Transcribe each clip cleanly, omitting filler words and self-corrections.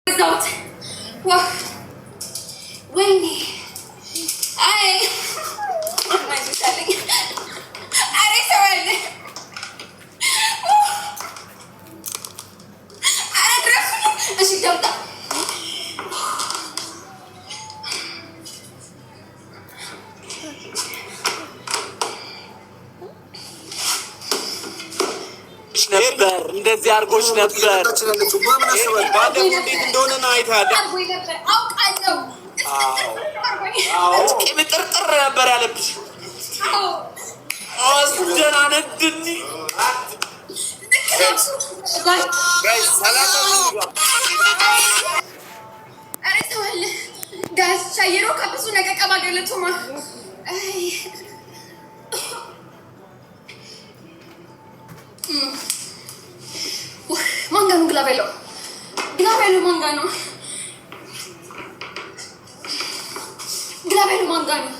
ገዛሁት። ወይኔ፣ አይ፣ ኧረ ሰው አለ። ኧረ ድረሱልኝ። እሺ ደምጣ። ነበር፣ እንደዚህ አድርጎች ነበር። ባለፈው እንዴት እንደሆነ ነው አይተሃል። አድርጎኝ ነበር፣ አውቃለሁ። ቅብጥርጥር ነበር ያለብሽ። አስደናነድኒ። Guys፣ 30። ኧረ ሰው አለ። Guys, yeroo qabbisu naqa qaba, galatuma. አይ፣ ማን ጋር ነው glove ያለው? Glove ያለው ማን ጋር ነው? Glove ያለው ማን ጋር ነው?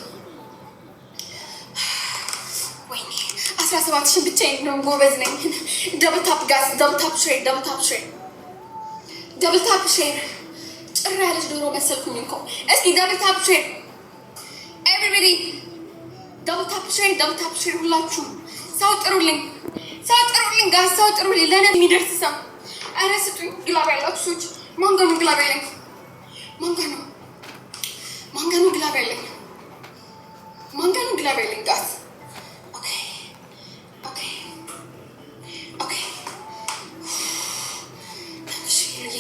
ወይኔ፣ 17,000 ብቻዬን ነው። ጎበዝ ነኝ። Double tap, guys, double tap, share, double tap, share, double tap, share። ጭር ያለች ዶሮ መሰልኩኝ እኮ። እስኪ double tap, share, everybody, double tap, share, double tap, share። ሁላችሁም ሰው ጥሩልኝ፣ ሰው ጥሩልኝ፣ guys፣ ሰው ጥሩልኝ። ለእኔ የሚደርስ ሰው ኧረ ስጡኝ። Glove ያላችሁ ሰዎች ማን ጋር ነው glove ያለኝ? ማን ጋር ነው? ማን ጋር ነው glove ያለኝ? ማን ጋር ነው glove ያለኝ? Guys, okay። እሺ ሉዬ፣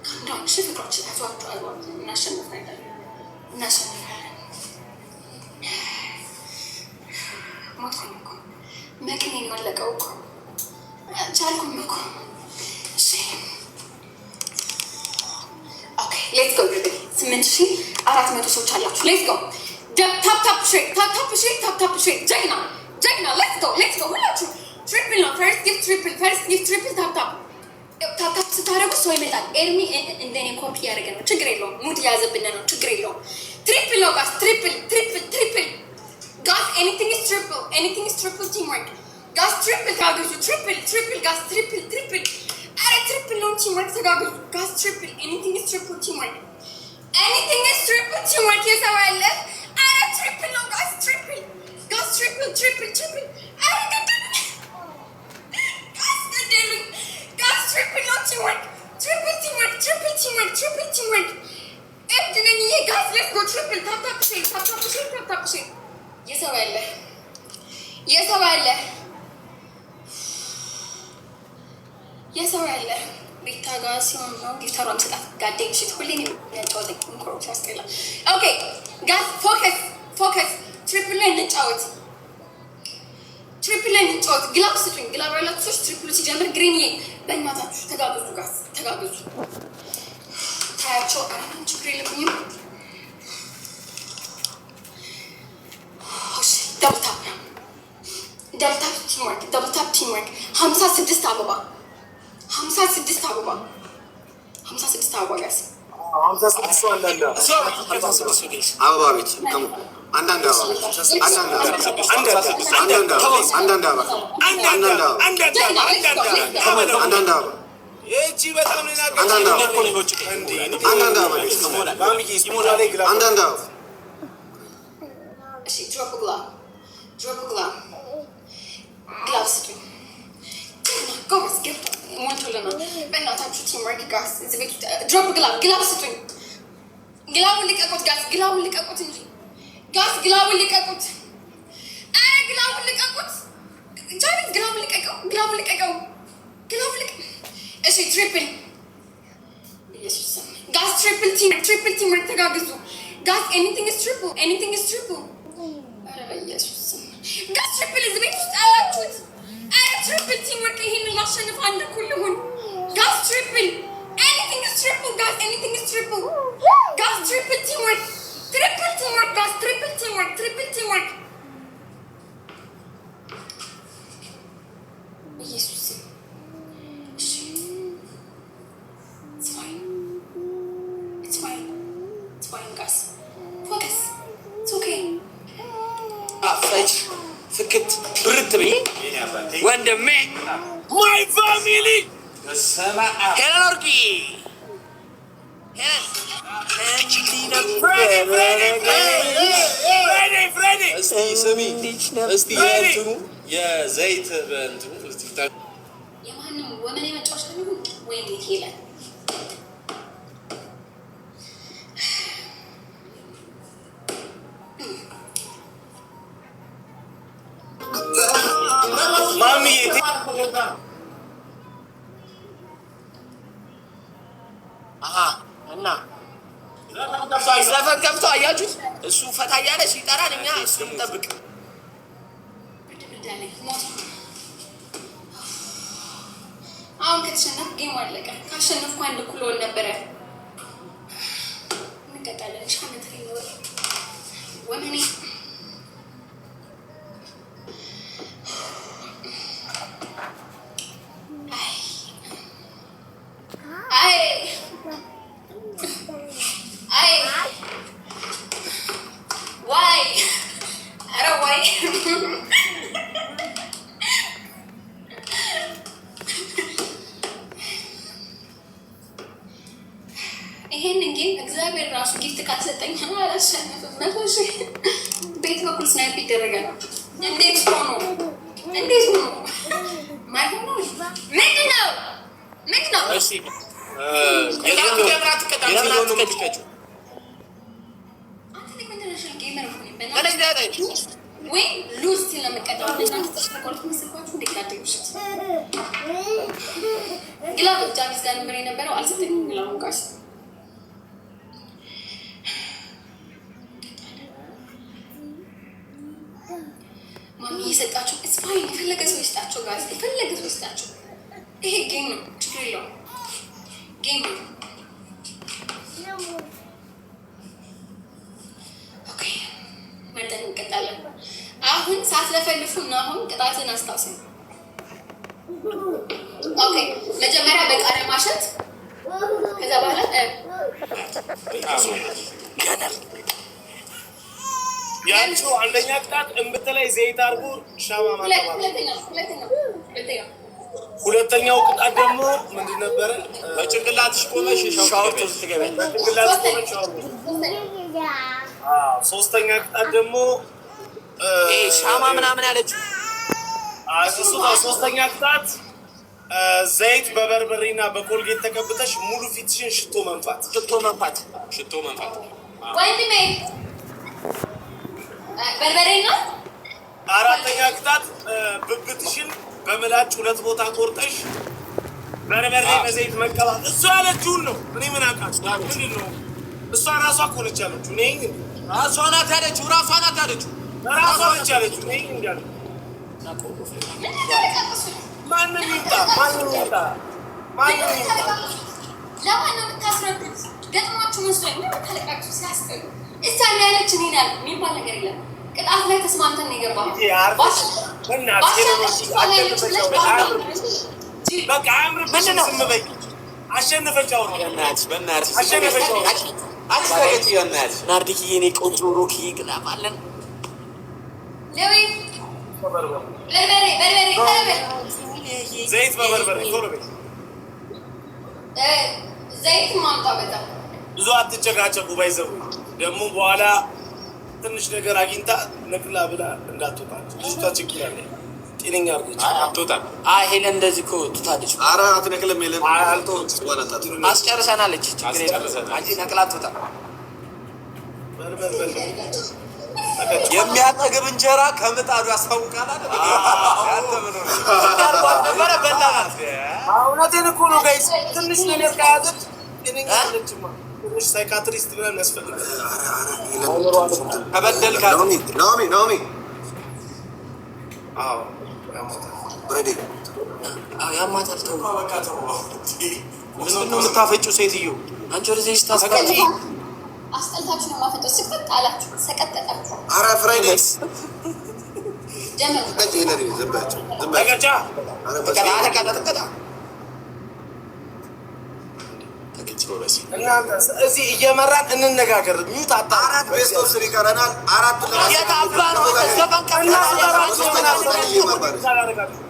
calm down። እሺ ፍቅሮች፣ አይዟችሁ፣ አይዟችሁ። እናሸንፋለን፣ እናሸንፋለን። ሞትኩኝ እኮ፣ መቅኔን የወለቀው እኮ፣ ቻልኩም እኮ። እሺ፣ okay, let's go። 8400 ሰዎች አላችሁ። Let's go, tap tap share, tap tap share, tap tap share። ጀግና ጀግና። Let's go, let's go ሁላችሁ። Triple ነው። First gift triple, first gift triple። Tap tap tap tap ስታደርጉ ሰው ይመጣል። ኤርሚ እንደኔ ኮፒ ያደረገ ነው። ችግር የለውም። Mood የያዘብን ነው። ችግር የለውም። Triple ነው guys። Triple, triple, triple, guys. Anything is triple, anything is triple. Teamwork, guys, triple። ተጋገዙ። Triple, triple, guys, triple, triple። አረ triple ነው። Teamwork፣ ተጋገዙ guys። Triple, anything is triple. Teamwork, anything is triple. Teamwork። የሰው ያለ፣ አረ triple ነው guys። Triple, guys, triple, triple, triple። አረ ገደሉኝ guys፣ ገደሉኝ guys። Triple ነው። Teamwork, triple, teamwork, triple, teamwork, triple, teamwork። እብድ ነኝ ይሄ። Guys, let's go, triple። Tap tap share, tap tap share, tap tap share። የሰው ያለ፣ የሰው ያለ፣ የሰው ያለ። ቤታ ጋር ሲሆን ነው gifter ሯን ስጣት። Goddamn shit፣ ሁሌ የሚያጫወተኝ እንኮሮ ሲያስጠላ። Okay guys, focus, focus። Triple ላይ እንጫወት፣ triple ላይ እንጫወት። Glove ስጡኝ። Glove ያላችሁ ሰዎች triple ኡ ሲጀምር ግሪንዬ፣ በእናታችሁ ተጋገዙ guys፣ ተጋገዙ። ታያቸው። ኧረ ምንም ችግር የለብኝም። እሺ፣ double tap ነው። Double tap, teamwork, double tap, teamwork። 56 አበባ፣ 56 አበባ፣ 56 አበባ guys። 56 ሰው፣ አንዳንድ አበባ ቤት፣ አንዳንድ አበባ፣ አንዳንድ አበባ፣ አንዳንድ አበባ፣ አንዳንድ አበባ፣ አንዳንድ አበባ፣ አንዳንድ አበባ። ይህቺ በጣም ነው። አንዳንድ አበባ፣ አንዳንድ አበባ፣ አንዳንድ አበባ። እሺ፣ drop glove, drop glove, glove ስጡኝ። ጎበዝ፣ ገብቶ ሞልቶልናል። በእናታችሁ teamwork, guys። እዚህ ቤት drop glove, glove ስጡኝ። Glove ኡን ልቀቁት guys፣ glove ኡን ልቀቁት እንጂ guys፣ glove ኡን ልቀቁት። አረ glove ኡን ልቀቁት። ጃቤት፣ glove ኡን ልቀቀው፣ glove ኡን ልቀቀው፣ glove ኡን ልቀ እሺ triple፣ ኢየሱስ guys, triple team, triple, teamwork፣ ተጋግዙ guys። Anything is triple, anything is triple። ኧረ በኢየሱስ guys, triple። እዚህ ቤት ውስጥ አያችሁት? ኧረ triple, teamwork። ይሄንን ላሸንፍ አንድ እኩል ልሁን guys። Triple, anything is triple, guys, anything is triple, guys። Triple, teamwork, triple, teamwork, guys, triple, teamwork, triple, teamwork። ኢየሱስ፣ እሺ፣ it's fine, it's fine, it's fine, guys, focus, it's okay. ፈጭ ፍክት ብርት ብዬ ወንድሜ። My family. በስመ አብ። ሄለን ወርቂ ሄለን እንዲህ ነበረ። እስቲ ስሚ፣ እስቲ የእንትኑ የዘይት በእንትኑ እስቲ የማንም ወመኔ መጫወቻ ነው ወይም ሄለን። ማሚዬ። አሃ እና ዘፈን ከፍቶ አያችሁት? እሱ ፈታ እያለ ሲጠራን እኛ እሱን እንጠብቅ። ብርድ ብርድ አለኝ፣ ሞት። አሁን ከተሸነፍኩ game ኡ አለቀ። ካሸነፍኩ አንድ እኩል ሆን ነበረ። እንቀጣለን። ሻነት ይኖር ወመኔ። አይ አይ አይ፣ ዋይ፣ ኧረ ዋይ። ይሄንን game እግዚአብሔር ራሱ gift ካልሰጠኝ አላሸንፍም። 100,000 ቤት በኩል snipe ይደረጋል። እንዴት ሆኖ፣ እንዴት ሆኖ ማይሆን ነው? ምንድን ነው? ምንድን ነው? እስቲ ለምን አትቀጣም? ለምን የትኛውን ነው አትቀጭም? የምትቀጪው? አንተ እኮ international gamer እኮ ነኝ። ተነሽ፣ በእናትህ ተነሽ። ወይ lose ሲል ነው የምቀጣው። እናንተ ተሽቆልት መስልኳችሁ እንዴት ላደግሽት glove ጃሚስ ጋር ነበር የነበረው፣ አልሰጠኝም glove ኡን guys። ማሚ እየሰጣቸው it's fine። የፈለገ ሰው ይስጣቸው guys፣ የፈለገ ሰው ይስጣቸው። ይሄ game ነው፣ ችግር የለውም። Game ነው። Okay፣ መርጠን እንቀጣለን። አሁን ሳትለፈልፉ እና አሁን ቅጣትን አስታውሰኝ። Okay፣ መጀመሪያ በቃሪያ ማሸት፣ ከዛ በኋላ ገደል። ያንቺው አንደኛ ቅጣት እምብት ላይ ዘይት አድርጎ ሻማ ማቀባት። ሁለተኛው። ሁለተኛው ቅጣት ደግሞ ምንድን ነበረ? በጭንቅላትሽ ቆመሽ ሻወር ሻወር ትገቢያለሽ። ጭንቅላት ቆመሽ ሻወር። ሶስተኛው። አዎ፣ ሶስተኛ ቅጣት ደግሞ ይሄ ሻማ ምናምን ያለችው። እሱ ጋር ሶስተኛ ቅጣት ዘይት በበርበሬና በኮልጌት ተቀብተሽ ሙሉ ፊትሽን ሽቶ መንፋት። ሽቶ መንፋት። ሽቶ መንፋት። ወንድሜ፣ በርበሬ ነው። አራተኛ ቅጣት ብብትሽን በምላጭ ሁለት ቦታ ቆርጠሽ በርበሬ በዘይት መቀባት። እሷ ያለችውን ነው። እኔ ምን አውቃለሁ? ምንድን ነው? እሷ ራሷ እኮ ነች ያለችው። እኔ ራሷ ናት ያለችው። ራሷ ናት ያለችው። ራሷ ነች ያለችው። እኔ እንዳለ ምንድን ነው ያለቃቀሱት? ማንም ይምጣ፣ ማንም ይምጣ፣ ማንም ይምጣ። ለማን ነው የምታስረዱት? ገጥሟችሁ መስሎኝ ምን የምታለቃቅሱ ሲያስጠሉ። እሷ ያለች እኔ ነው የሚባል ነገር የለም። ቅጣት ላይ ተስማምተን ነው የገባነው። ይሄ አርፈሽ በእናትሽ በቃ አያምርብሽም። ዝም በይ። አሸነፈች። አሁን በእናትሽ፣ በእናትሽ። አሸነፈች። አሁን አትተቀጪ በእናትሽ። ናርዲክዬ፣ እኔ ቆንጆ ሮክዬ glove አለን። ሌዊ፣ በርበሬ፣ በርበሬ ተበል። ዘይት በበርበሬ ቶሎ በይ። ዘይት ማምጣው በጣም። ብዙ አትጨቃጨቁ። ባይዘው ደግሞ በኋላ ትንሽ ነገር አግኝታ ነቅላ ብላ እንዳትወጣ። ልጅቷ ችግር አለ። ጤነኛ አድርገች። አትወጣም። አይ ሄለን እንደዚህ እኮ ትታለች። ኧረ አትነቅልም። የለም። አልተወችም። አስጨርሰናለች። ችግር የለም። አስጨርሰናል። አንቺ ነቅላ አትወጣም። በል በል በል። የሚያጠግብ እንጀራ ከምጣዱ ያስታውቃል አይደል? ያንተ ምን ሆነ? እንዳልኳት ነበረ በላናት። እውነቴን እኮ ነው guys። ትንሽ ነገር ከያዘች ጤነኛ አለችማ። ትንሽ psychiatrist ምናምን ያስፈልጋል። ከበደልካት። ናኦሚ፣ ናኦሚ፣ ናኦሚ። አዎ። Ready። አዎ ያማታል። ተው። ምንድን ነው የምታፈጪው ሴትዮ? አንቺ ወደዚህ ስታስቀጪ አስጠልታችሁ ነው የማፈጠው። ስቅጥጥ አላችሁ፣ ሰቀጠጣችሁ። ኧረ ፍራይዴ። ጀመሩ። ተቀጭ ሄለን፣ ዝም በያቸው፣ ዝም በያቸው። ተቀጫ። ኧረ ተቀጣ፣ ተቀጣ፣ ተቀጣ። ተቀጭ ጎበዝ። እናንተ እዚህ እየመራን እንነጋገር። Mute አታ አራት best of three ይቀረናል። አራቱን የት አባ ነው አንተ? ዘፈን እና ቀርተህ ሶስተኛ ዙር እየመራን አላደረጋችሁ።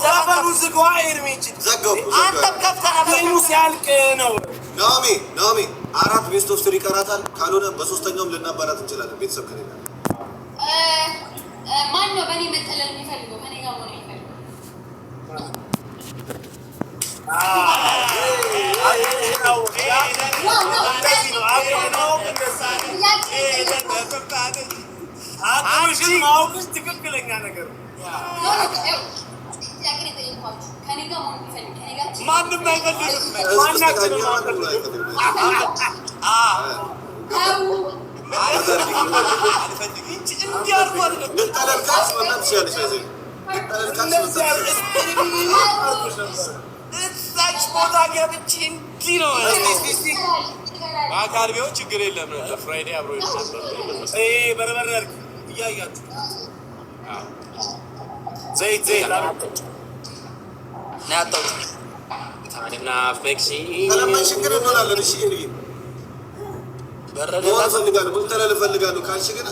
ዘፈኑን ዝጋዋ። ኤርሚ ዘፈኑ ሲያልቅ ነው። ናኦሚ ናኦሚ አራት best of three ይቀራታል። ካልሆነ በሶስተኛውም ልናባራት እንችላለን። ቤተሰብ ከሌለ ማን ነው በእኔ መጠለል የሚፈልገው? ከእኔ ጋር መሆን የሚፈልገው? አቅምሽን ማወቅሽ ትክክለኛ ነገር ነው። ማንም አይፈልግም። ማናችንም አንፈልግም። እንዲህ አድርጎ አይደለም። ልጠለል ካልሽ መምጣት ትችላለሽ። አይዞህ ልጠለል ካልሽ መምጣት ትችላለሽ። እዛች ቦታ ገብቼ እንዲህ ነው። በአካል ቢሆን ችግር የለም ነበር። ፍራይዴ አብሮ ነበር። ይሄ በርበሬ አድርጊ እያያችሁ ዘይት ዘይት ነው ያጣሁት። ከለመንሽን ግን እንሆናለን። እሺ ኤርሚ መሆን እፈልጋለሁ፣ መጠለል እፈልጋለሁ ካልሽ ግን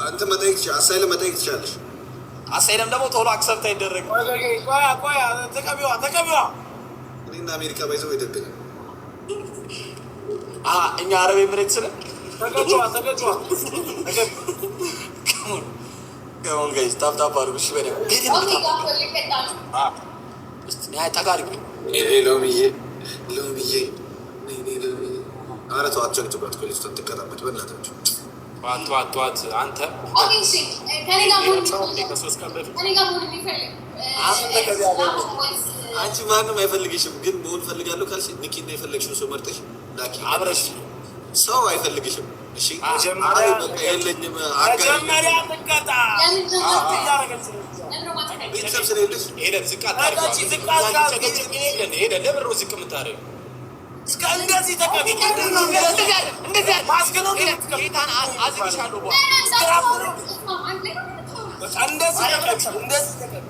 እንትን መጠየቅ ትችያለሽ። asylum መጠየቅ ትችያለሽ። asylum ደግሞ ቶሎ accept አይደረግም። ቆያ ቆያ ተቀቢዋ ተቀቢዋ እኔና አሜሪካ ባይዘው ይደግናል። እኛ አረብ ኤምሬትስ ነን። ተቀጭዋ ተቀጭዋ ተቀቢ Come on guys, tap tap አድርጉ። እሺ በደምብ እስቲ ና ጠጋ አድርጊ። ሎሚዬ ሎሚዬ ሎሚዬ፣ ኧረ ተው አትጨቅጭቋት፣ እኮ ልጅቷን ትቀጣበት በእናታችሁ። ጠዋት ጠዋት ጠዋት አንተ ከ3 ቀን በፊት አንቺ ማንም አይፈልግሽም፣ ግን መሆን ፈልጋለሁ ካልሽ ንኪና የፈለግሽውን ሰው መርጠሽ ላኪ። አብረሽ ሰው አይፈልግሽም። እሺ አይ በቃ የለኝም አጋር መጀመሪያ ትቀጣ እያደረገች ነው። ቤተሰብ ስለሌለሽ ሄደን ዝቅ አታድርገው። ዝቅ አታድርገው። ሄደን ለምንድን ነው ዝቅ የምታደርገው? እስከ እንደዚህ ተቀቢ። እንደዚህ ማስክ ነው የምትቀቢው። ጌታን አዝግሻለሁ። በቃ እንደዚህ ተቀቢ፣ እንደዚህ ተቀቢ።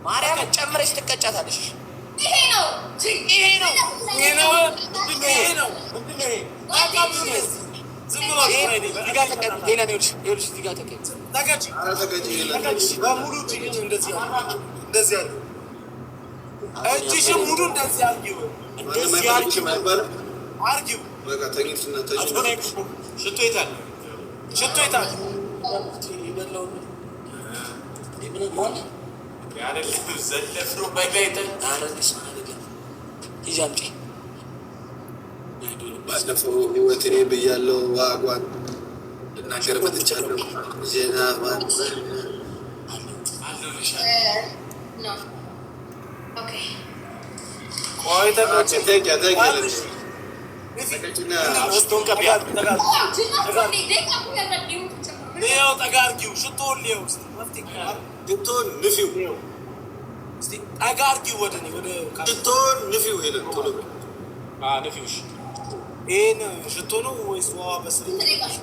ማርያም ጨምረሽ ትቀጫታለሽ። ይሄ ነው ይሄ ነው ይሄ ነው ይሄ ነው። ተቀቢው እንደዚህ ዝም በሉ። እዚህ ጋር ተቀቢ። ሄለን ይኸውልሽ፣ ይኸውልሽ እዚህ ጋር ተቀቢ። ተቀጪ ኧረ ተቀጪ የለም። ተቀጪ። በሙሉ እጅሽን እንደዚህ አድርጊው፣ እንደዚህ አድርጊው። እጅሽን ሙሉ እንደዚህ አድርጊው፣ ማንም አይፈልግሽም አይባልም። አድርጊው። በቃ ተኝትና ተኝ። ሽቶ የት አለ? ሽቶ የታለ? አይደለም ዘለፍሮ ባይላይተን ሂጂ አምጪ። ባለፈው ህይወቴ ብያለሁ። ዋጓን ልናገር መጥቻለሁ። ዜና ነው። Okay. ቆይ ተቀጪ። ሽቶን ቀቢያ። ይኸው ጠጋ አድርጊው፣ ሽቶውን ልየው እስኪ። መፍትሄ ሽቶን ንፊው፣ እስኪ ጠጋ አድርጊው ወደ እኔ ወደ ሽቶን ንፊው። ሄለን ቶሎ በይ። ንፊውሽ። ይሄን ሽቶ ነው ወይስ ውሃ በስል? እሺ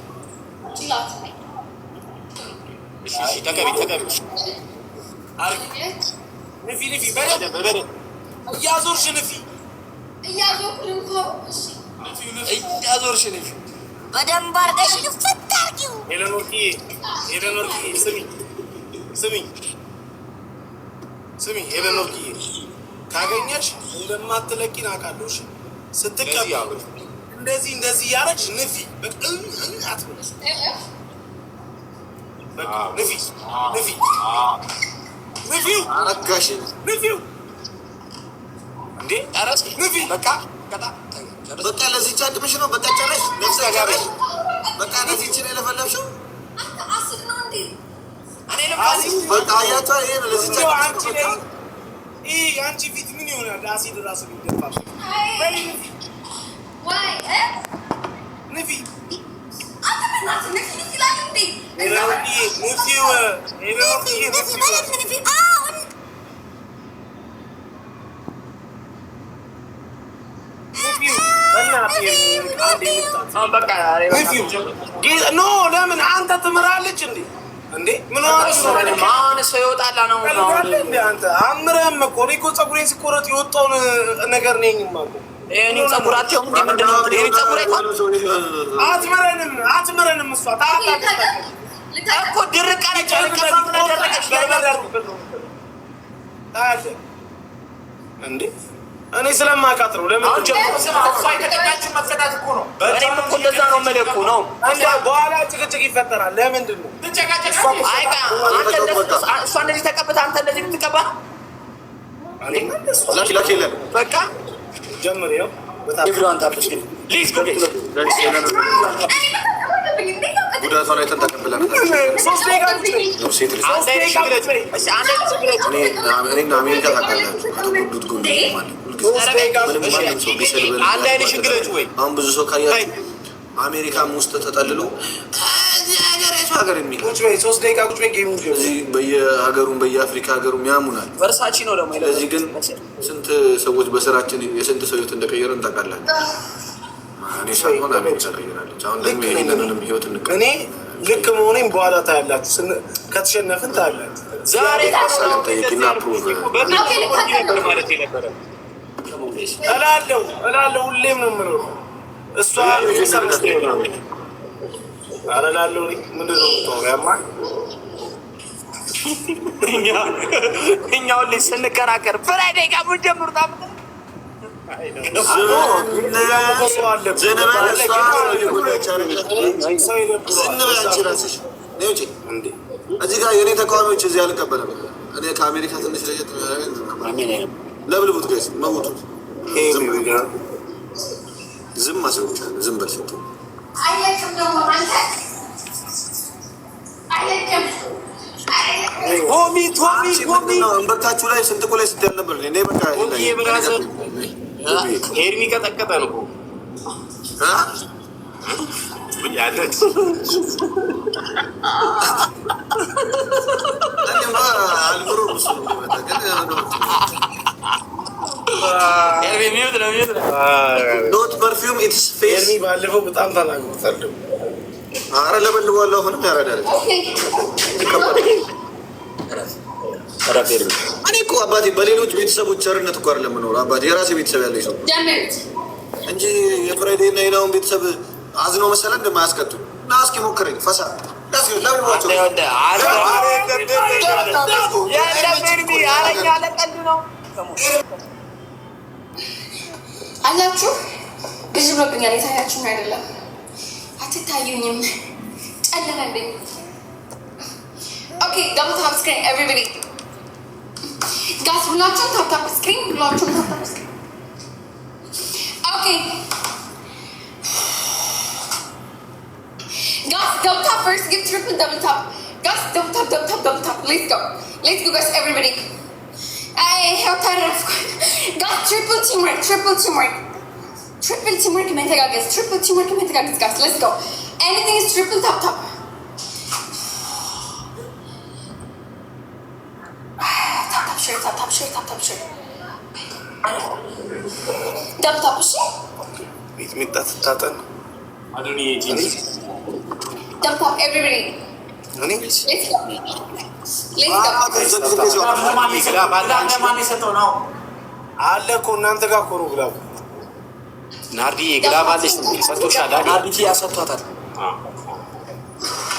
እሺ፣ ተቀቢ ተቀቢ። አድርጊው። ንፊ ንፊ፣ በደንብ በደንብ እያዞርሽ ንፊ። እያዞርሽ ንፊ። በደንብ አድርገሽ ልፍት አድርጊው። ሄለን ወርቅዬ፣ ሄለን ወርቅዬ፣ ስሚ ስሚ ስሚ፣ ሄለን ወርቅዬ ካገኘሽ እንደማትለቂን አውቃለሁ። እሺ ስትቀቢ እንደዚህ እንደዚህ እያደረግሽ ንፊ። በቃ አትበል። በቃ ንፊ ንፊ ንፊው። አረጋሽ። ንፊው እንዴ! ጨረስክ? ንፊ። በቃ ቀጣ። በቃ ለዚህች አቅምሽ ነው። በቃ ጨረሽ፣ ነፍሰ ጨረሽ። በቃ ለዚህች ነው የለፈለፍሽው። እኔንም በቃ አያቷ ይሄ ነው ለዚህች እንደው አቅምሽ አንቺ ነው። ላይ በቃ ይህ የአንቺ ፊት ምን ይሆናል? አሲድ ራሱ ቢደፋ። በይ ንፊ ንፊ። ሄለን ወርቅዬ ንፊው፣ ሄለን ወርቅዬ ንፊ፣ ንፊው። በደንብ ንፊ። አዎ። ንፊው በእናትህ አንዴ እንምጣት። በቃ ንፊው no ለምን አንተ ትምራለች እንዴ? እንዴ ምን ሆናችሁ ነው? አሁን ሰው ይወጣላ ነው። ቀልዳለህ እንዴ አንተ? አምረህም እኮ እኔ እኮ ፀጉሬን ሲቆረጥ የወጣውን ነገር ነኝ የማውቀው። የእኔ ፀጉር አትይውም እንዴ? ምንድን ነው የእኔ ፀጉር አይቷል? አትምረንም አትምረንም። እሷ ታውቃለች። እኮ ድርቅ አለች። እንዴ እኔ ስለማውቃት ነው። ለምን መቀጣት እኮ ነው። እኔም እኮ እንደዛ ነው የምልህ እኮ ነው። በኋላ ጭቅጭቅ ይፈጠራል። ለምንድን ነው እሷ እንደዚህ ተቀብታ አንተ እንደዚህ የምትቀባ ነው? በቃ ጀምር። ይኸው ጉዳቷን አይተን ተቀብለናል። እኔና አሜሪካ ታውቃላችሁ ከተጎዱት ጎን ምንም ሰው ቢሰድበን አሁን ብዙ ሰው ካያችሁ አሜሪካም ውስጥ ተጠልሎ ሀገር የሚል በየሀገሩም በየአፍሪካ ሀገሩም ያሙናል። ስለዚህ ግን ስንት ሰዎች በስራችን የስንት ሰው ህይወት እንደቀየረን ታውቃላችሁ። እኔ ሳልሆን አሜሪካ ቀይራለች። አሁን ደግሞ ይህንንም ህይወት እኔ ልክ መሆኔም በኋላ ታያላችሁ። ከተሸነፍን ታያላችሁ። ዛሬ ጠይቂና approve እላለሁ እላለሁ። ሁሌም ነው የምኖረው። እሷ ኧረ እላለሁ። ምንድን ነው የምታወራው? ያማል። እኛ ሁሌ ስንከራከር ፍራይዴ ጋር ምን ጀምሩት እዚህ ጋር የእኔ ተቃዋሚዎች እዚህ አልቀበልም። እኔ ከአሜሪካ ትንሽ ለየት ለብልቡት guys መውጡት ዝም አስብቻለሁ። ዝም በል ስትል እምብርታችሁ ላይ ስንጥቁ ላይ ስትል ነበር። እኔ በቃ ኤርሚ ቀጠቀጠ ነው not perfume it's face። ኤርሚ ባለፈው በጣም ተናግሮታል። ኧረ ለበልበዋለሁ። አሁንም ያረዳል። እኔ እኮ አባቴ በሌሎች ቤተሰቦች ቸርነት እኮ አይደለም የምኖረው አባቴ፣ የራሴ ቤተሰብ ያለኝ ሰው እንጂ የፍራይዴ እና የናውን ቤተሰብ አዝኖ መሰለ እንደማያስቀጡ እና እስኪ ሞክረኝ ፈሳ አላችሁ ግዥ ብሎብኛል። የታያችሁኝ አይደለም፣ አትታዩኝም፣ ጨለመብኝ። Okay double tap screen everybody guys፣ ሁላችሁም tap tap screen፣ ሁላችሁም tap tap screen። Okay guys double tap first gift triple double tap guys double tap double tap double tap let's go let's go guys everybody። አይ ይኸው ተረፍኩ። Guys triple teamwork triple teamwork triple teamwork መተጋገዝ triple teamwork መተጋገዝ guys let's go anything is triple tap tap tap tap share tap tap share tap tap share double tap እሺ ሚጥሚጣ ትታጠን Double tap everybody እኔ Let's go let's go ለማን የሰጠው ነው? አለ እኮ እናንተ ጋር እኮ ነው glove ኡ። ናርዲ glove አለች ሰጥቶሻል። ናርዲ ያሰጥቷታል።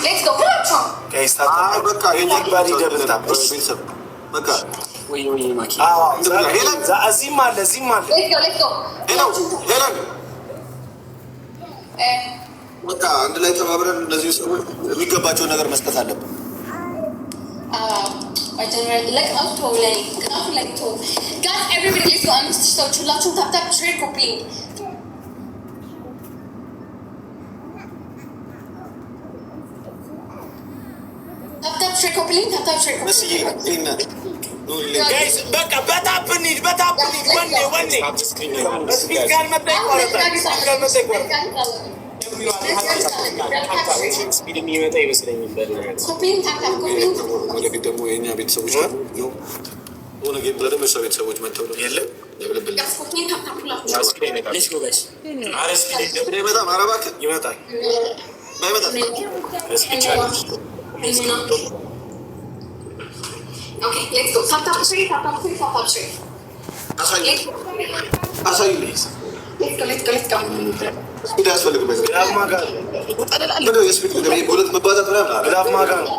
Let's go ሁላችሁም Guys tap tap በቃ Everybody double tap። ቤተሰብ በቃ ወይ ወይ ማኪ አዎ እዚህም አለ እዚህም አለ። Let's go let's go Hello ሄለን በቃ አንድ ላይ ተባብረን እነዚህ ሰዎች የሚገባቸውን ነገር መስጠት አለብን። ለቅጣቱ ተወው፣ ለእኔ ቅጣቱ ለእኔ ተወው። Guys everybody let's go 5000 ሰዎች ሁላችሁም tap tap share copy link tap tap share copy link tap tap share copy መስዬ link Guys በቃ በ tap እንሂድ፣ በ tap እንሂድ። ወኔ ወኔ Speed ካልመጣ ይቆረጣል። Speed ካልመጣ ይቆረጣል። Speed የሚመጣ ይመስለኝም። Copy link tap tap copy link ወደፊት ደግሞ የእኛ ቤተሰቦች ነው ሆነ game ብለህ ደግሞ የእሷ ቤተሰቦች መጥተው የለም ለብልብል Guys copy link tap tap ሁላችሁ Let's go guys። በጣም ኧረ እባክህ ይመጣል። ባይመጣም Okay let's go tap tap share tap tap share tap tap share አሳዩ አሳዩ Let's go let's go let's go Speed አያስፈልግም። Glove ማጋ ነው። ምንድን ነው የ speed ነገር? ይሄ በሁለት መባዛት ምናምን አለ። Glove ማጋ ነው።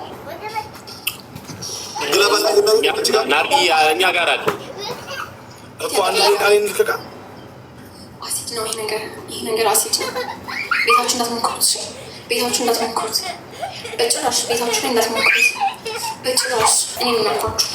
Glove አለ እዚህ ጋር? ናርዲ እኛ ጋር አለ። እኮ አንድ ደቂቃ ላይ እንልቀቃ። አሲድ ነው ይሄ ነገር፣ ይሄ ነገር አሲድ ነው። ቤታችሁ እንዳትሞክሩት፣ እሺ? ቤታችሁ እንዳትሞክሩት በጭራሽ፣ ቤታችሁ ላይ እንዳትሞክሩት በጭራሽ። እኔ ምን አልኳችሁ?